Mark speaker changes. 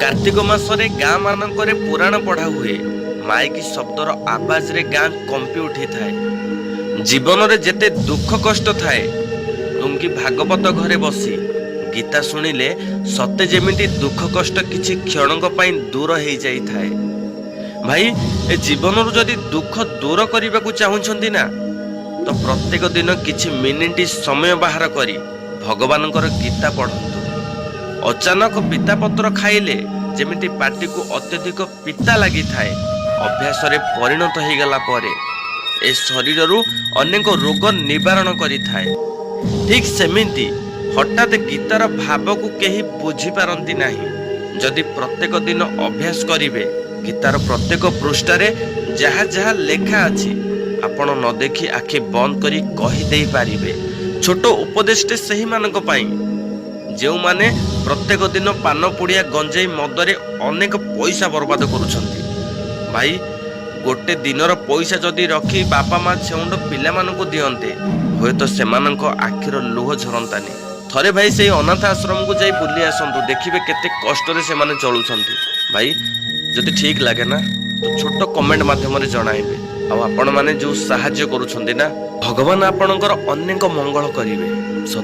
Speaker 1: କାର୍ତ୍ତିକ ମାସରେ ଗାଁ ମାନଙ୍କରେ ପୁରାଣ ପଢ଼ା ହୁଏ। ମାଇକି ଶବ୍ଦର ଆବାଜରେ ଗାଁ କମ୍ପି ଉଠିଥାଏ। ଜୀବନରେ ଯେତେ ଦୁଃଖ କଷ୍ଟ ଥାଏ, ଟୁଙ୍ଗି ଭାଗବତ ଘରେ ବସି ଗୀତା ଶୁଣିଲେ ସତେ ଯେମିତି ଦୁଃଖ କଷ୍ଟ କିଛି କ୍ଷଣଙ୍କ ପାଇଁ ଦୂର ହେଇଯାଇଥାଏ। ଭାଇ, ଏ ଜୀବନରୁ ଯଦି ଦୁଃଖ ଦୂର କରିବାକୁ ଚାହୁଁଛନ୍ତି ନା, ତ ପ୍ରତ୍ୟେକ ଦିନ କିଛି ମିନିଟ୍ ସମୟ ବାହାର କରି ଭଗବାନଙ୍କର ଗୀତା ପଢ଼ନ୍ତୁ। ଅଚାନକ ପିତାପତ୍ର ଖାଇଲେ ଯେମିତି ପାଟିକୁ ଅତ୍ୟଧିକ ପିତା ଲାଗିଥାଏ, ଅଭ୍ୟାସରେ ପରିଣତ ହେଇଗଲା ପରେ ଏ ଶରୀରରୁ ଅନେକ ରୋଗ ନିବାରଣ କରିଥାଏ, ଠିକ୍ ସେମିତି ହଠାତ୍ ଗୀତାର ଭାବକୁ କେହି ବୁଝିପାରନ୍ତି ନାହିଁ। ଯଦି ପ୍ରତ୍ୟେକ ଦିନ ଅଭ୍ୟାସ କରିବେ, ଗୀତାର ପ୍ରତ୍ୟେକ ପୃଷ୍ଠାରେ ଯାହା ଯାହା ଲେଖା ଅଛି, ଆପଣ ନ ଦେଖି ଆଖି ବନ୍ଦ କରି କହିଦେଇ ପାରିବେ। ଛୋଟ ଉପଦେଶଟେ ସେହିମାନଙ୍କ ପାଇଁ, ଯେଉଁମାନେ ପ୍ରତ୍ୟେକ ଦିନ ପାନ ପୁଡ଼ିଆ, ଗଞ୍ଜେଇ, ମଦରେ ଅନେକ ପଇସା ବର୍ବାଦ କରୁଛନ୍ତି। ଭାଇ, ଗୋଟେ ଦିନର ପଇସା ଯଦି ରଖି ବାପା ମା ଛେଉଣ୍ଡ ପିଲାମାନଙ୍କୁ ଦିଅନ୍ତେ, ହୁଏତ ସେମାନଙ୍କ ଆଖିର ଲୁହ ଝରନ୍ତାନି। ଥରେ ଭାଇ ସେଇ ଅନାଥ ଆଶ୍ରମକୁ ଯାଇ ବୁଲି ଆସନ୍ତୁ, ଦେଖିବେ କେତେ କଷ୍ଟରେ ସେମାନେ ଚଳୁଛନ୍ତି। ଭାଇ, ଯଦି ଠିକ୍ ଲାଗେ ନା, ତ ଛୋଟ କମେଣ୍ଟ ମାଧ୍ୟମରେ ଜଣାଇବେ। ଆଉ ଆପଣମାନେ ଯେଉଁ ସାହାଯ୍ୟ କରୁଛନ୍ତି ନା, ଭଗବାନ ଆପଣଙ୍କର ଅନେକ ମଙ୍ଗଳ କରିବେ।